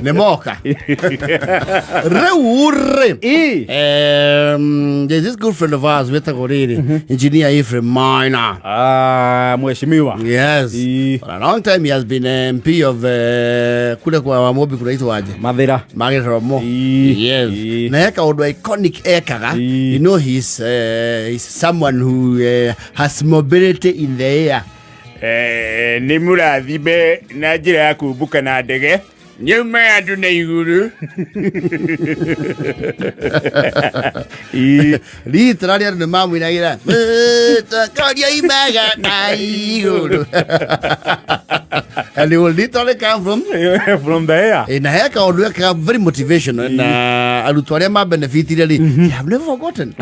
Nĩ moka rĩu rĩ. Ĩ. There's this good friend of ours wĩtagwo rĩrĩ Engineer Ephraim Maina. Ah, mheshimiwa. Yes. Ĩ. For a long time he has been MP of kule kwa Wamobi kunaitwa aje? Mathira. Magĩromo. Ĩ. Yes. Ĩ. Na eka ũndũ iconic ekaga. Ĩ. You know he's someone who has mobility in the air. Nĩ mũrathime na njĩra ya kũmbũka na ndege nĩaumaga andũ na igũrũ. Rita rĩrĩa andũ nĩ mamwĩragĩra tokoria imaga na igũrũ, and it will literally come from from the air. Na he kaũndũ ekaga very motivational, na arutwo arĩa mabenefitire rĩ, they have never forgotten.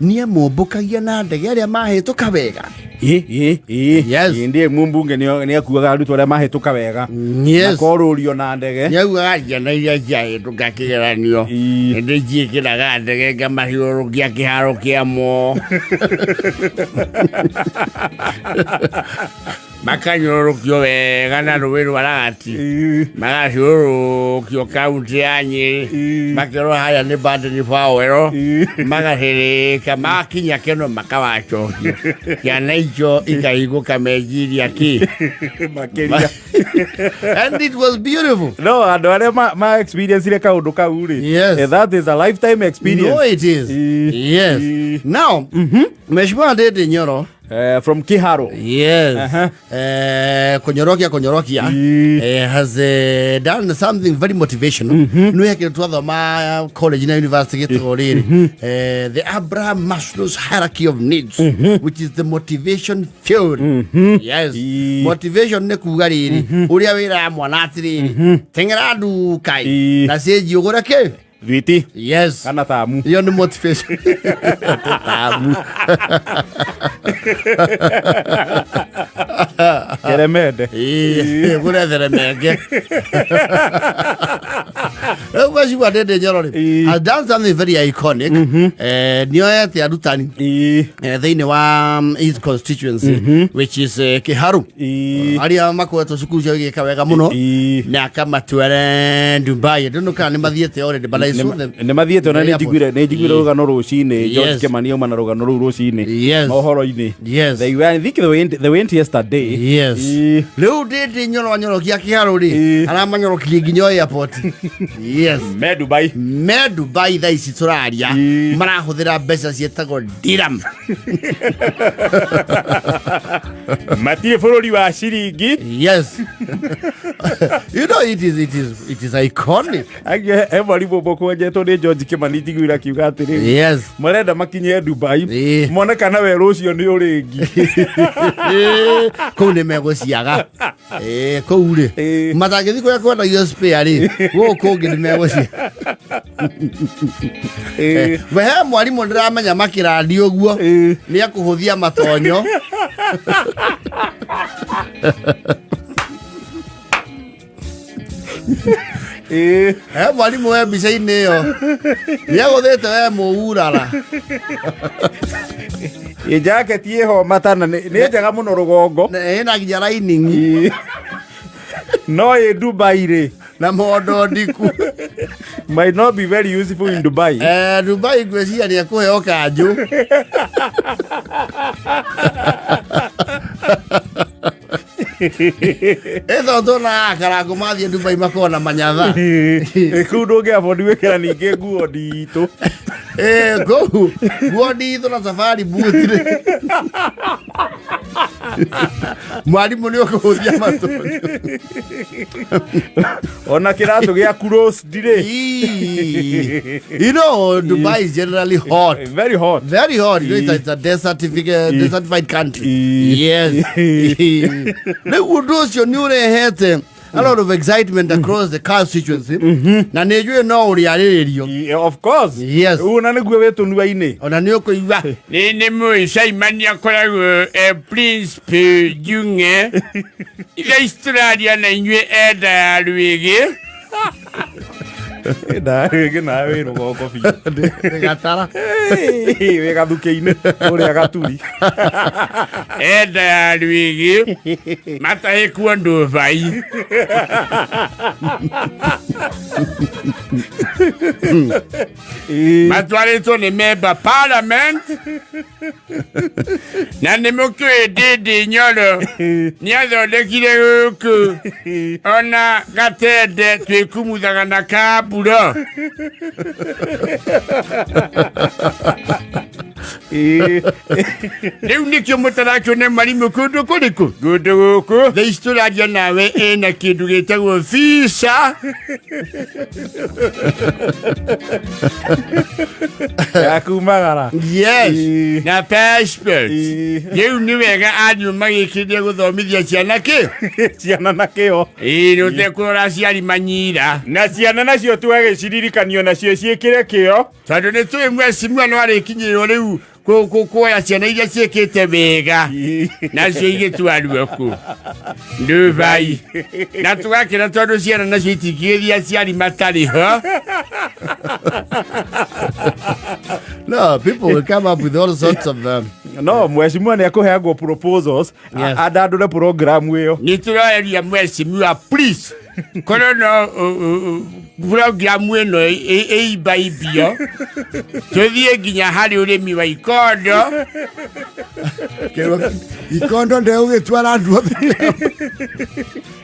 Nĩ amũmbũkagia na ndege arĩa mahĩtũka wega. Ĩ, ĩ, ĩ. Yes. Ĩ, ndiĩ mũmbunge nĩ akuaga arutwo arĩa mahĩtũka wega. Makorũrio na ndege. Nĩaugaga ciana iria ciahĩtũka kĩgeranio nĩ ndĩciĩkĩraga ndege ngamahiũrũkia kĩharo kĩa mo makanyũrũrũkio wega na rũĩ rwa Ragati, magaciũrũrũkio kaunti ya Nyĩrĩ, makerwo haya nĩ Baden Powell, magacĩrĩka makinya keno makawacokia ciana icio ikahingũka meciria ki Makĩria. And it was beautiful. No andũ arĩa ma experience kaũndũ kau rĩ, that is a lifetime experience. No, it is. Yes. Now, Mheshimiwa Ndindi Nyoro From Kiharo. Yes. Kũnyorokia kũnyorokia has done something very motivational. Nĩ hekĩrĩ twathoma college na university gĩtagwo rĩrĩ the Abraham Maslow's hierarchy of needs, which is the motivation theory. Yes. Motivation nĩ kuga rĩrĩ ũrĩa wĩraga mwana atĩrĩrĩ, teng'era nduka na cĩnji ũgũre kĩ. Thwiti. Yes. Kana tamu. Iyo nĩ motivation. Tamu. Keremende. Ĩĩ, gũre theremenge. Rĩu Mheshimiwa Ndindi Nyoro rĩ has done something very iconic. Nĩoete arutani thĩinĩ wa his constituency, which is Kiharu, arĩa makoretwo cukuru ciao igĩka wega mũno, na akamatware Dubai. Ndũnũ kana nĩ mathiĩte already, but I saw them. Nä mathiäte ona nä Airport. njiguire nä njiguire rå gano rå cinä George Kimani auma na rå gano rå u rå cinä mohoro-inä. They were, I think they went yesterday. Yes. Rĩu Ndindi Nyoro anyorokia Kĩharũ rĩ, aramanyorokirie nginya airport. Yes. Me Dubai. Me Dubai thaa ici tũraria marahũthĩra mbeca ciĩtagwo dirham. Matirĩ bũrũri wa ciringi. Yes. You know it is iconic. Angĩ he mwarimũ ũmwe kwenjetwo nĩ George Kimani njiguire akiuga atĩrĩrĩ, marenda makinye Dubai mone kana werũ ũcio nĩ ũrĩngi. Kũu nĩ megũciaga. Kũu rĩ matangĩthiĩ kũrĩa kwendagio spare rĩ, gũkũ kũngĩ nĩ megũcia. We he mwarimũ ndĩramenya makĩrandi ũguo nĩ ekũhũthia matonyo. He mwarimũ we mbica-inĩ ĩyo nĩ agũthĩte we mũurara. Ĩ jaketi ĩho matana nĩ njega mũno rũgongo. Na ĩna nginya lining. No ĩ Dubai rĩ na mondo ndiku might not be very useful in Dubai. Dubai ngwĩciria nĩ ekũheo kanjũ. Ĩtho tuonaga akarango mathiĩ Dubai makoragwo na manyatha. Kũu ndũngĩ afford gwĩkĩra ningĩ nguo nditũ. Kũu nguo nditũ na safari boot rĩ, mwarimũ nĩ ũkũhũthia matonyo. Ona kĩratũ gĩa closed rĩ. You know, Dubai is generally hot. Very hot. Very hot. You know, it's a desertified country. Yes. Rĩu ũndũ ũcio nĩ ũrehete a lot of excitement across the constituency, na nĩ njũĩ no ũrĩarĩrĩrio. Yeah, of course. Yes. Ũguo na nĩguo wĩ tũnua-inĩ. Ona nĩ ũkũigua. Nĩ mũĩ Simon akoragwo e Prince P Jung'e iria ici tũraria na inyuĩ enda ya rwĩgĩ. Rĩngĩ nawe wĩ rũgongo biũ. Ndĩ gatara. Wĩ gathukĩ-inĩ ũrĩa gaturi. Enda ya rwĩgĩ matahĩkwo Dubai. Matwarĩtwo nĩ member parliament na nĩ mũkĩũĩ Ndindi Nyoro nĩ athondekire gũkũ ona gatende twĩkumuthaga na kamburo. Rĩu nĩkĩo mũtarakĩona marimũ kũndũ kũrĩkũ? Kũndũ gũkũ thaa ici tũraria nawe ĩna kĩndũ gĩtagwo visa. Ya kumagara. Yes. Ĩĩ. Na passport. Ĩĩ. Rĩu nĩ wega arimũ magĩkĩrĩria gũthomithia ciana kĩ. Ciana na kĩo. Ĩĩ, nĩ ũtekũrora aciari manyira. Na ciana nacio tũgagĩciririkanio nacio ciĩkĩre kĩo. Tondũ nĩ tũĩ mwecimua no arĩkinyĩrwo rĩu kuoya ciana iria ciĩkĩte wega nacio igĩtwarwo kũ Dubai, na tũgakĩra tondũ ciana nacio itingĩgĩthiĩ aciari matarĩ ho. No, people will come up with all sorts of No mheshimiwa nĩ akũheagwo proposals. Yes. Andandũre programu ĩyo. Nĩ tũroeria mheshimiwa, please, korwo no programu ĩno ĩimbaimbio tũthiĩ nginya harĩ ũrĩmi wa ikondo. Kĩrwo- ikondo ndegũgĩtwara andũ othe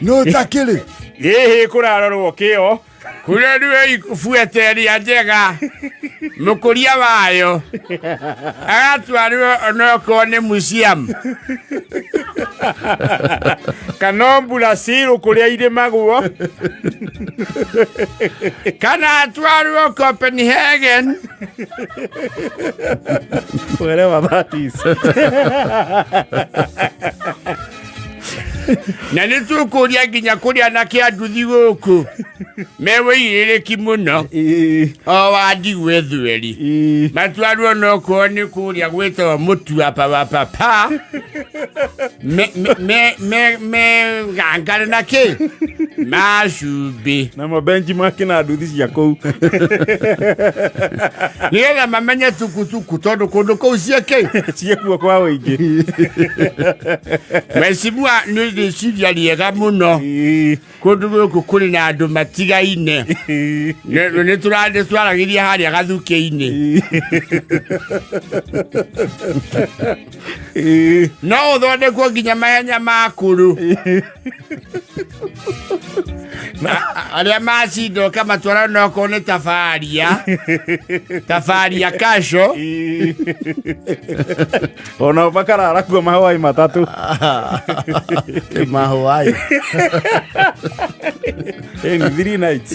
no takĩrĩ. Gĩhĩ kũrarorwo kĩo. Kũrĩa buete ĩrĩa njega mũkũria wayo agatwarwo onokorwo nĩ museum. Kana Brazil kũrĩa irĩmagwo. Kana atwarwo Copenhagen. Wherever that is. Na nĩ tũkũria nginya kũrĩa na kĩa nduthi gũkũ mewĩigĩrĩrĩki mũno o wa ndigwe thweri matwarwo nokorwo nĩ kũrĩa gwĩtagwo mũtuapa wa papa megangare na kĩ macumbĩ. Na mabenji make na nduthi cia kũu. Nĩgetha mamenye tukutuku tondũ kũndũ kũu ciĩkĩ ciĩkuo kwa ũingĩ. Mheshimiwa, nĩ rĩciria rĩega mũno. Kũndũ gũkũ kũrĩ na andũ matigaine. Nĩ twaragĩria harĩa gathukĩ-inĩ. No ũthondekwo nginya mahenya ma kũrũ. Arĩa macinda ũkamatwara nokorwo nĩ tabaria. Tabaria kaco. Ona makarara kuo mahawai matatũ. Mahawai. Ni 3 nights.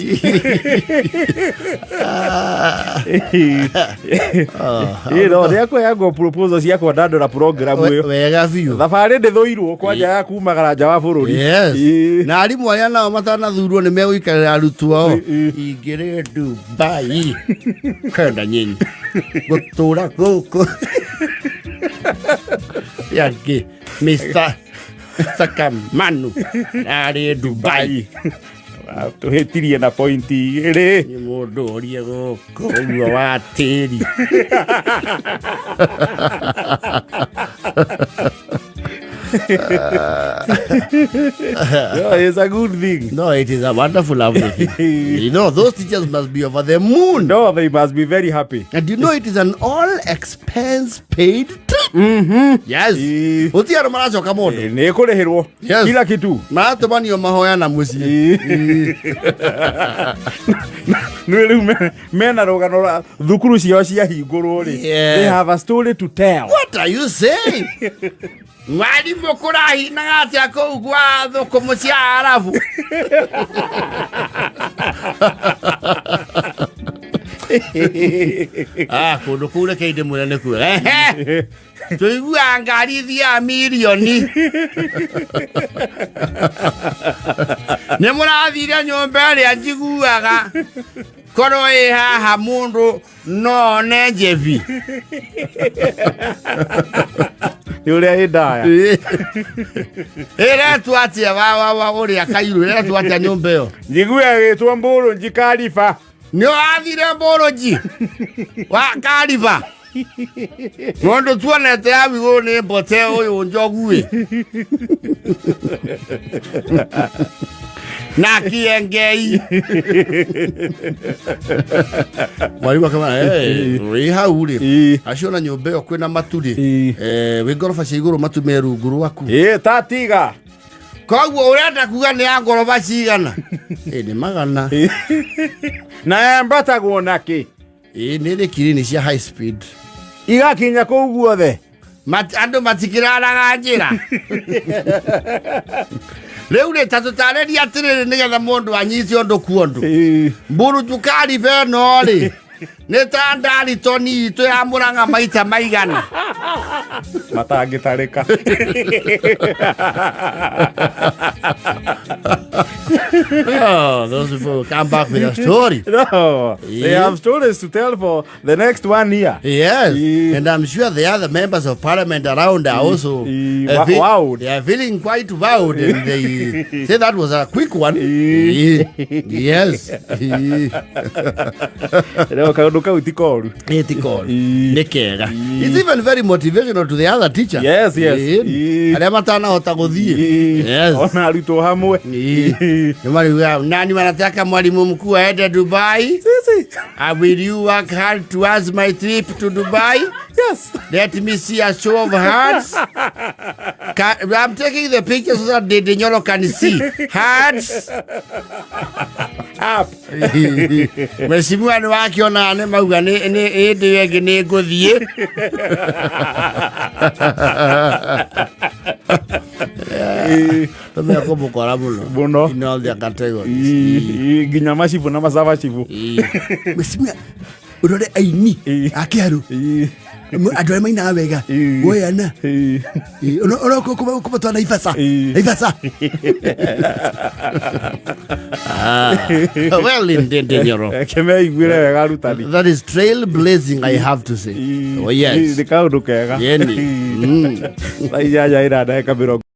Ĩ no nĩ akũheagwo proposal cia kwandandũra program ĩyo. Wega biũ. Thabarĩ ndĩthũirwo kwanja ya kumagara nja wa bũrũri. Yes. Ĩ. Na arimũ arĩa nao matanathurwo nĩ megũikarĩra arutwo ao. Ingĩrĩ Dubai. Kenda nyinyi. Gũtũra gũkũ. Yangĩ Mr. Mr. Kamanu arĩ Dubai. Tũhĩtirie na pointi igĩrĩ. Nĩ mũndũ ũrie gũkũ ũguo wa tĩri. No, it's a good thing. No, it is a wonderful, lovely thing. You know, those teachers must be over the moon. No, they must be very happy. And you know, it is an all expense paid trip. Yes. Gũtirĩ andũ maracoka mũndũ. Nĩ kũrĩhĩrwo. Yes. Kila kitu. Maratũmanio mahoya na mũciĩ. Nĩ rĩu mena rũgano rwa thukuru ciao ciahingũrwo rĩ. Yeah. They have a story to tell. What are you saying? Mwarimũ kũrahinaga atĩa kũu gwa thũkũmũ cia Arabu? Ah, kũndũ kũu reke ndĩmwĩre nĩ kuo. Ehe. Tũiguaga ngari ithiaga mirioni. Nĩ mũrathire nyũmba ĩrĩa njiguaga korwo ĩ haha mũndũ no one njebi. Nĩ ũrĩa ĩ ndaya. Ĩretwo atĩa wa ũrĩa kairũ ĩretwo atĩa nyũmba ĩyo? Njiguaga ĩgĩtwo Mbũrũ Njikariba. Nĩ wathire mbũrũnji wa kariba mũndũ tuonete hau igũrũ nĩ mbote ũyũ njogu-ĩ na kiengei. Mwarimu akama wĩ hau rĩ, acio na nyũmba ĩyo kwĩna matu rĩ, wĩ ngoroba cia igũrũ, matu me rungu rwaku. Ĩ tatiga. Koguo ũrenda kuga nĩ ya ngoroba cigana? Ĩ nĩ 100. Na yambatagwo nakĩ? Ĩ nĩ rĩ kirini cia high speed. Igakinya kũu guothe. Andũ matikĩraraga njĩra rĩu rĩ, ta tũtarĩria atĩrĩrĩ, nĩgetha mũndũ anyite ũndũ kuondũ. Mburutu Kariba ĩno rĩ, nĩ ta ndaritoni itũ ya Mũrang'a maita maigana? Matangĩtarĩka. Oh, those people come back with a story. No, they have stories to tell for the next one year. Yes, and I'm sure the other members of parliament around are also wowed. They are feeling quite wowed, and they say that was a quick one. Yes. Rĩu kaũndũ kau ti koru. Ti koru. Nĩ kega. It's even very motivational to the other teacher. Yes. Arĩa matanahota gũthiĩ. Ona arutwo hamwe. Nĩ mariuga nani wanataka mwalimu mkuu aende Dubai? Sisi. Will you work hard towards my trip to Dubai? Yes. Let me see a show of hands. I'm taking the picture so that Ndindi Nyoro can see. Hands. Up. Mheshimiwa nĩ wakiona nĩ mauga nĩ ĩndĩ ĩyo ĩngĩ nĩ ngũthiĩ. Tũmekũmũkora mũno. Mũno. In all their categories. Nginya macibũ na macabacibũ. Mheshimiwa, ũrore aini a kĩharu, andũ arĩa mainaga wega, woyana kũmatwara Naivasha. Naivasha. Well, Ndindi Nyoro. Kĩmeiguĩre wega arutani. That is trailblazing, I have to say. Oh, yes. Nĩ kaũndũ kega. Yeni. Thaa 8 ĩna ndagĩka 20.